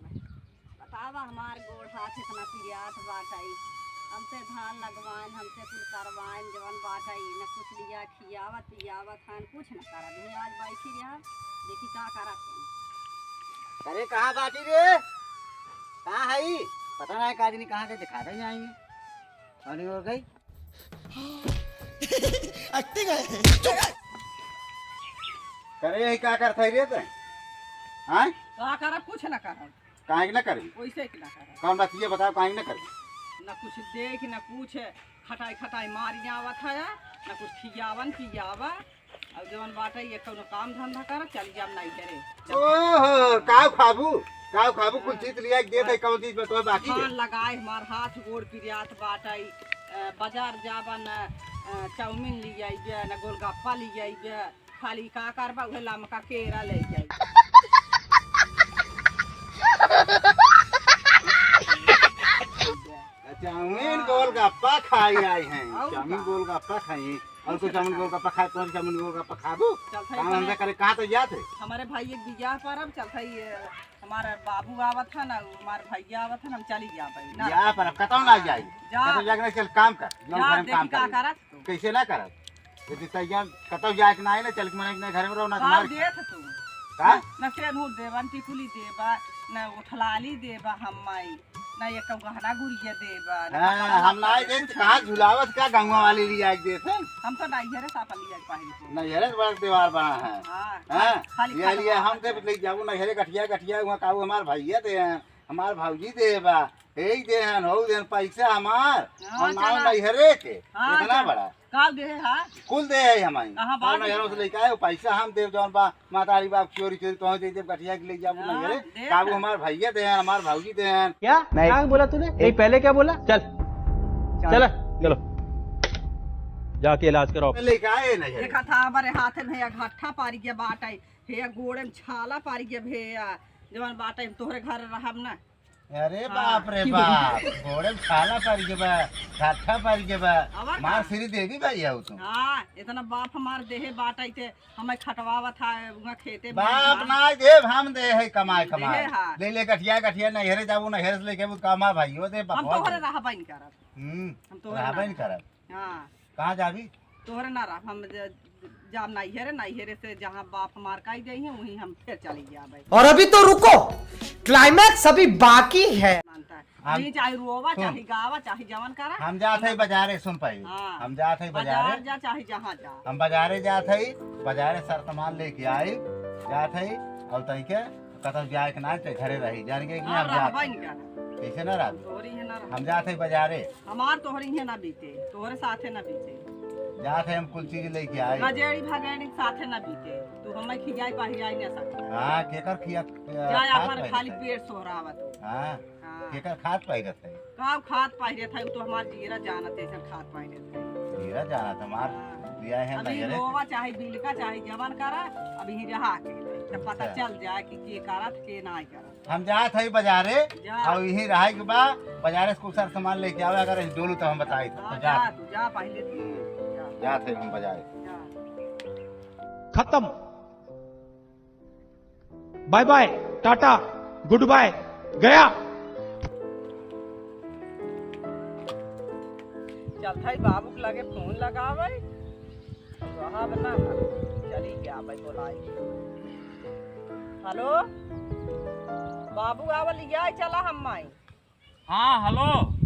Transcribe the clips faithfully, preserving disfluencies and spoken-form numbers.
बतावा, हमार गोड़ हाथ इतना पिरात बाटइ, हमसे धान लगवाइन, हमसे कुल करवाइन, जवन बाटइ, न कुछ लिया खियावत पियावत हन, कुछ न करत। यहीं आज बैठी रहा, देखी का करत हन। अरे, कहाँ बाटी रे? कहाँ हई? पता नाहीं का जनी कहाँ के दिखा दे जाएंगे। अरे, और गई? एक्टिंग है। करे, यही का करत है रे तैं? हाँ? का करब? कुछ ना करब। काहे के ना करबी? वैसे के ना करब। कौन बात ये बताओ, काहे के ना करबी? ना कुछ देख, ना कुछ खटाई खटाई मारी आवत है, ना कुछ खियावन पियावा। अब जवन बाटे, ये कौनो काम धंधा कर, चल जाब नाहीं करे। ओहो, काव खाबू? काव खाबू? कुल चीज लिया के देत है, कौन चीज में तोर बाकी है? धान लगाए, हमार हाथ गोड़ पिरात बाटे, अ, बाजार जाबा न, अ, चाउमीन लियाइबे, न गोलगप्पा लियाइबे, खाली का करबा, उहे लमका केरा ले जाई। चाउमीन हाँ। गोलगप्पा खाई आई हैं। और चाउमीन का? गोलगप्पा खाई। और कुछ कुछ चाउमीन ना। गोलगप्पा खाए, कौन चाउमीन गोलगप्पा खाबू? चल भाई, काम धंधा हमारे करे, कहाँ तो जात है? हमारे भाई एक बियाह पर अब चल भाई, ये हमारे बाबू आवत है ना, हमारे भैया आवत है ना, हम चली जा भाई ना। या पर अब कतौ ना जाई। जा। कतौ जाके ना, चल काम कर। जौन जा, घर में देखी काम का कर। करत तू। कैसे ना करत? यदि तैयार कतौ जाए के ना है ना, चल के मने अपने घर में रहो ना, का तुम्हारे देत तू? का? न सेनुर देबा, न टिकुली देबा, न उठलाली देबा हम माई, न एको गहना गुरिया देबा, न हाँ, कपड़ा हम लत्ता ना दे, देत, कुछ कहाँ नहीं। झुलावत का गंगवा वाली लिया के देत है? हम तो नैहरे से अपन लिया के पहिर के। नैहरे से बड़ा देवार बना है। हाँ, हाँ, खाली ये खाली लिया हम खाली दे ले जाबू नैहरे गठिया, गठिया हुआ काबू हमार भैया दे हैं, हमार भौजी दे बा, यही दे हैं, हो दे हैं, पैसा हमार, हाँ, और नाम चला। नैहरे के, हाँ, इतना चला। बड़ा। का दे है, हाँ? कुल दे है हमारी। कहाँ और बात नैहरों से है? लेके आए, पैसा हम देब, जौन बा, मातारी बाप चोरी चोरी तोहे दे देब, गठिया के ले जाबू हाँ, नैहरे। दे काबू है। हमार भैया दे हैं, हमार भौजी दे हैं। क्या? नहीं। क्या बोला तूने? नहीं, पहले क्या बोला? चल। चल। चला, चलो। जाके इलाज कराओ। लेके आए नैहरे। देखा था हमारे हाथ में या घट्ठा पारी गया बाटे, हे या गोड़े में छाला पारी गया भैया, जवन बाटे हम तोहरे घर रहब ना। अरे हाँ। बाप रे बाप, गोड़े में छाला पड़ गया बा, घाटा पड़ गया बा। और का? मार श्री देवी भाई है उसमें। हाँ, इतना बाप हमार देहे बाटइ थे, हमें खटवावत है, उहाँ खेते में बाप हाँ। ना देव, हम दे है कमाए, देहे कमाए। हाँ। ले ले गठिया, गठिया नैहरे जाबू, नैहरे से लेके आबू, कमा भाइयो दे, हम बकवा तोहरे दे। रहबइ न करब। हम्म, हम तोहरे रहबइ ना न करब। हाँ। कहाँ जाबी? तोहरे ना रह, हम ज-, जाब नैहरे, नैहरे से जहाँ बाप हमार कही गई हैं, वहीं हम फिर चली जाबे। और अभी तो रुको, climax अभी बाकी है। मानता है। हम नहीं, चाहे रोवा, सुन। चाहे गावा, चाहे जवन करा। हम जात है बाजारे, सुन पहले। हाँ। हम जात है बाजार बाजारे। जा, चाहे जहाँ जा। हम बाजारे जात है, बाजारे सर सामान लेके आई, जात है, और तई के कतौ जाए के ना, ते घरे रही, जान के कि हाँ, हम जात रहबा है। इनका ना। कैसे ना रहब? तोहरी है ना रहब। हम जात है बाजारे। हमार तोहरी है ना बीते, तोहरे साथे ना बीते। जात है हम कुल चीज लेके आए। गजेड़ी भगेड़ी साथे ना बीते। तू हमें खियाई पहियाई ना सकता। हाँ, केकर खिया, जा खात अपन पहिरत खाली है। पेट सोहरावत हो। हाँ, हाँ। केकर खात पहिरत है। का खात पहिरत है, उ तो हमार जीरा जानत है, ऐसन खात पहिरत है। जीरा जानत हमार हाँ। लिया है अभी नैहरे। रोवा चाहे बिलका चाहे जवन करा, अभी रहा के, तब पता अच्छा। चल जाए कि के करत, के नाहीं करत। हम जात हई बाजारे, जा। और यहीं रहे के बा, बाजारे से कुछ सार सामान लेके आवे, अगर डोलू तो हम बताई। हाँ, तो जा। जा, तू जा, पहले तू जा। जात हई हम बाजारे। जा। खत्म। Bye bye, tata, goodbye, गया। चल थाई बाबू के लगे फोन लगावे। रहब ना हम, चली के आवे बोलाई। हेलो, बाबू आवा लियाई चला हम माई। हाँ, हेलो।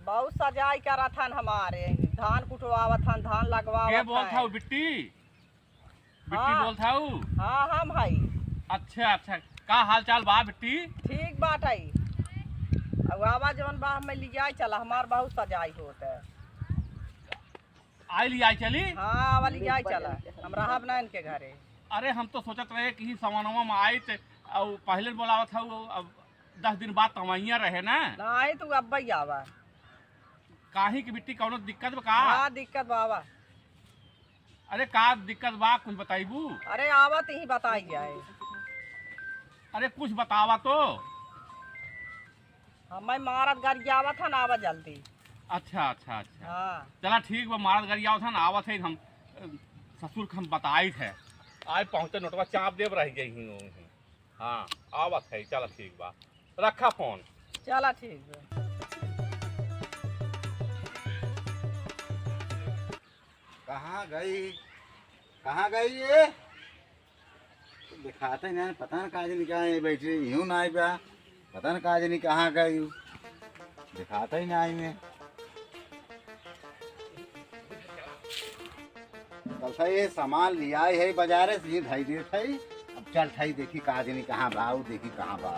बहुत सजाई करत हन हमारे, धान कुटवावत हन, धान लगवावत के बोलत हन। हऊ बिट्टी? बिट्टी हाँ। बोलत हऊ? हाँ, हम हई। अच्छा, अच्छा, का हाल चाल बा बिट्टी? ठीक बाटई। अब आवा जवन बा हमें लियाई चला, हमार बहुत सजाई होत है। आई लियाई चली? हाँ, आवा लियाई चला। हम रहब ना इनके घरे। अरे, हम तो सोचत रहे कि ई सवनवा में आई त, अउ पहिले बोलावत हऊ, अब दस दिन बाद तमैया रहे ना। नाही, तू अब्बे आवा। काहे कि बिट्टी कौनो दिक्कत बा का? हाँ, दिक्कत बा, आवा। अरे, का दिक्कत बा, कुछ बताइबू? अरे, आवा, तही बताई जाए। अरे, कुछ बतावा तो। हमें मारत गरियावत हन, आवा जल्दी। अच्छा, अच्छा, अच्छा। हाँ। चला ठीक बा, मारत गरियावत हन, आवत है हम, अ, ससुर के हम बताइत है। आए पहुँचे नोटवा चाप देब रह गई ही वहीं। हाँ, आवत है, चला ठीक बा, रखा फोन। चला ठीक बा। कहाँ गई, कहाँ गई ये? देखाते नहीं, पता न कहाँ जनी कहाँ है बैठी, यूं ना आई बा, पता न कहाँ जनी कहाँ गई, देखाते ही नहीं मैं। कल से ये सामान लियाई है बाजारे से, ये धई देत है। अब चल थई देखी का जनी कहाँ बा, ऊ देखी कहाँ बा।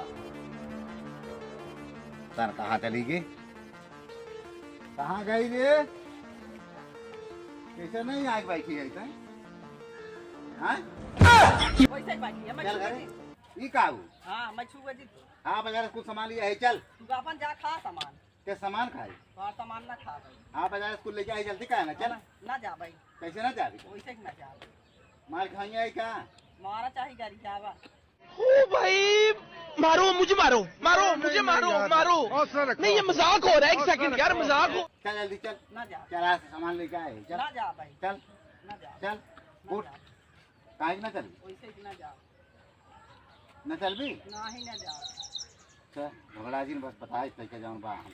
तन कहाँ चली गई? कहाँ गई रे? कैसे नहीं आग बैठी है इधर? हाँ? वैसे ही बैठी है, मैं चल छुआ घरे। जी। ई का हू? हाँ, मैं छुआ जी। हाँ, बाजार से कुछ सामान लिया है, चल। तू अपन जा खा सामान। के सामान खाई? तोहार सामान ना खा भाई। हाँ, बाजार से कुछ लेके आई, जल्दी का है ना, चल। ना, ना जा भाई। कैसे ना जाबी? वैसे ही ना जा। मार खाइए आई का? मारा चाही गाड़ी जावा। ओ भाई, मारो, मुझे मारो, मारो, नहीं, मुझे नहीं, मारो, यार, मारो। हौसला रखो। नहीं, ये मजाक हो रहा है, एक हौसला सेकंड यार, रखो। मजाक हो। चल जल्दी चल। ना जा। चल, आज सामान लेके आए, चल। ना जा भाई। चल। ना जा। चल। ना उठ। जा। काहे के ना चलबी? वैसे ही ना जा। ना चलबी? नाही ना जा। चल, झगड़ा जी ने बस बताए तरीका जौन बा हम।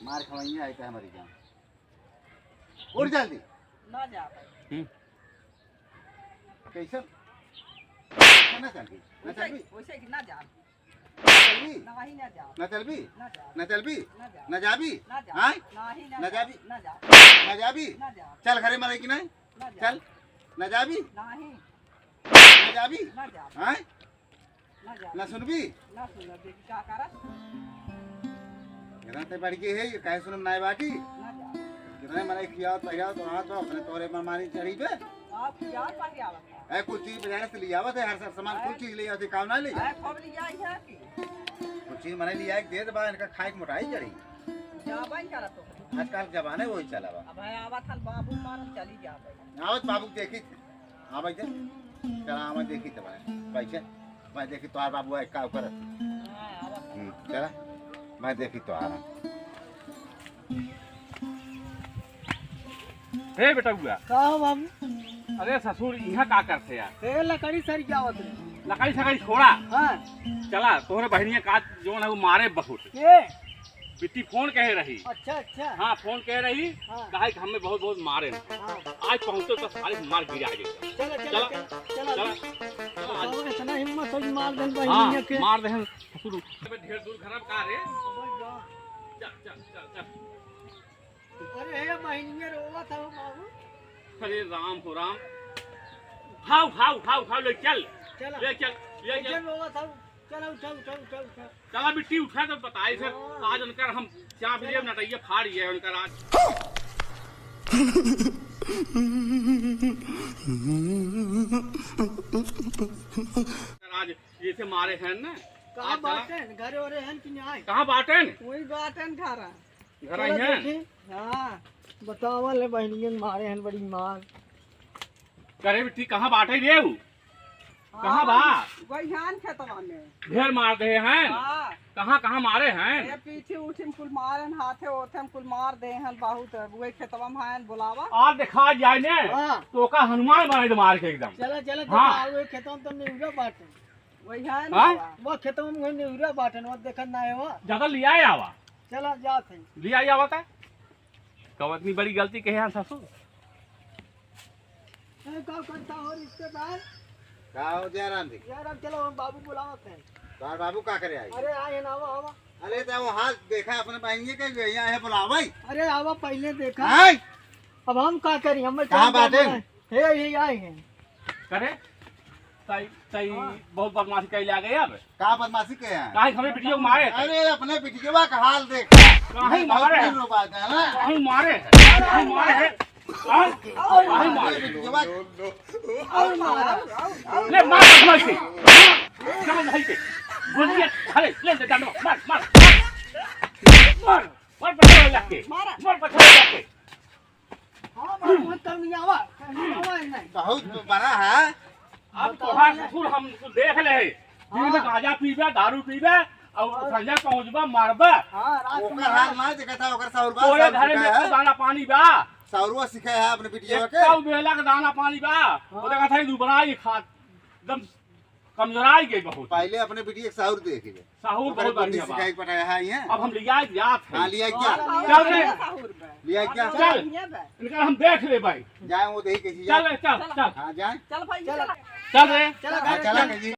मार खवाइए आई तो हमारी जान। उठ जल्दी। ना जा भाई। हम्म। कैसे? कैसे ना चलबी? ना वैसे चलबी? ही, वैसे ही ना जा। ना चलबी? नाही ना जा। ना चलबी? ना जा। ना चलबी? ना जा। ना जाबी? ना जा। हाँ? नाही ना ना जा। जाबी? ना जा। ना जाबी? ना जा। चल घरे में रही कि नहीं? ना जा। चल। ना जाबी? नाही। ना जाबी? ना जा। हाँ? ना जा। ना सुनबी? ना सुनबी, का करत? इतना ते बढ़ गई है, ये काहे सुनम नाय बाटी? ना जा। कितने मने खियावत, पहिरावत, वहाँ तो अपने तोरे मनमानी चढ़ी पे। आप खियावत, पहिरावत है। ए, कुछ चीज बाजार से ले आवत है, हर सामान हाँ। कुछ चीज ले आवत है, काम ना ले। हाँ, खूब ले आई है कि? कुछ चीज मने ले आए, दे दे बा, इनका खाए के मोटाई चढ़ी। जाबे करत हो। आजकल जमाने वही चला बा। अब है आवत हल बाबू मारन चली जाबे। आवत बाबू देखी। हाँ भाई, चल। चला, मैं देखी तो भाई। भाई, चल। मैं देखी तोहार बाबू है, का करत। हाँ, आवत। हम्म, चला। मैं देखी तोहार। हे बेटा हुआ। का हो बाबू? अरे ससुर, यहाँ का करते यार? ए, लकड़ी सरियावत रहे। लकड़ी सकड़ी छोड़ा। हाँ। चला, तोहरे बहनिया का जौन है वो मारे बहुत। के? बिट्टी फोन कहे रही। अच्छा, अच्छा। हाँ, फोन कहे रही, हाँ। कहा कि हमें बहुत, बहुत मारे हैं। हाँ। आज पहुँचो तो सारे मार गिरा देते। चलो, चलो, चलो। चलो, चलो। चलो, चलो, आज बताओ, इतना हिम्मत हो कि मार देन बहिनिया हाँ, के। मार देहन ससुर। अबे ढेर दूर घर अब का रे? अबे जा। चल, चल, चल, चल। अरे हे बहिनिया रोवत हो बाबू। अरे राम हो Ram. How, how, how, how, ले चल। चला। ले चल, ले चल। कैसे रोवत हो? चला, उठा, उठा, उठा, उठा। चला बिट्टी उठा तो बताई फिर। हाँ। आज उनकर हम चाप लिए चला। नटैया फाड़ लिए उनकर आज। आज ये से मारे हैं ना। कहाँ आज चला। बाटेन? घरे ओरे हैं कि नहीं? कहाँ बाटेन? वही बाटेन घर। घर आई चला हैं? देखी। हाँ, बतावल है बहनियन मारे हैं बड़ी मार। करे बिट्टी कहाँ बाटे रे उ? कहाँ बा? वही हन खेतवा में। ढेर मार दे हैं। हाँ। कहाँ, कहाँ मारे हैं? ए, पीठी उठी में कुल मारन, हाथे ओथे में कुल मार दे हैं बहुत। वही खेतवा में हैं, बुलावा। आज देखा जाए ने, हाँ। तो का हनुमान बनाए दे मार के एकदम। चला, चला, हाँ। देखा, वही खेतवा में तो निहुरा बाटे। वही है ना हाँ? बा। वो खेतवा में वही निहुरा बाटे, वो देखत ना है वो। ज्यादा लिया आवा। चला, जात है। लिया आवा था। कब इतनी बड़ी गलती कहे हैं ससुर? ए, का करता हो रिश्तेदार? का हो जयराम जी? जयराम, चलो, हम बाबू बुलावत हैं। तोहार बाबू का करे आई? अरे, आए हैं ना, आवा, आवा। अरे, तो वो हाथ देखा अपने बहनिए के, यहाँ है बुलावे। अरे, आवा, पहले देखा। आय? अब हम का करी? हम कहाँ बाटे? हे, हे आए हैं। करे? तई, तई हाँ। बहुत बदमाशी कइले आ गए अब। का बदमाशी के हैं? काहे हमें बिटिया को मारे थे? अरे, अपने बिटिया का हाल देख। काहे मारे हैं? बहुत दिन बाद है ना? काहे मारे हैं? काहे मारे हैं? हाँ? काहे मारे? अपने बिटिया का और मारा, और मारा। ले मार बदमाशी। मार भाई के। गोलियां, अरे, ले, ले, डालो, मार, मार, मार। मार, मार पकड़ लग के। मारा। मार पकड़ लग के। हाँ, बाबू, हम तब नहीं आवा, नहीं आवा, नहीं। बहुत बड़ा है। अब बताओ तोहार ना। ससुर हम देख ले। दिन में हाँ। गांजा पीबे, दारू पीबे, और और संझा पहुंचबा, मारबा। हाँ, रात ओकर में हाल ना देखा था, ओकर सौरवा तोरे सब घरे में सिखाया है। दाना पानी बा। सौरवा सिखाया है अपने बिटिया के। एक बेला के दाना पानी बा। हाँ। वो देखा था, दुबरा ही खा, एकदम कमजोराई गई बहुत। पहले अपने बिटिया के साहुर देख ले। साहुर ओकर बहुत बुद्धि बढ़िया बा। सिखाई के पठाया है, हैं? अब हम लिया जात है। हाँ, लिया क्या? हाँ, चल रे। साहुर बा। लिया क्या? चल। इनका हम देख ले भाई। जाए वो देही कैसी चल जाए। रे, चल, चल। हाँ, जाए। चल भाई, चल। चल रे। चल, हाँ, चला चल। कैसी।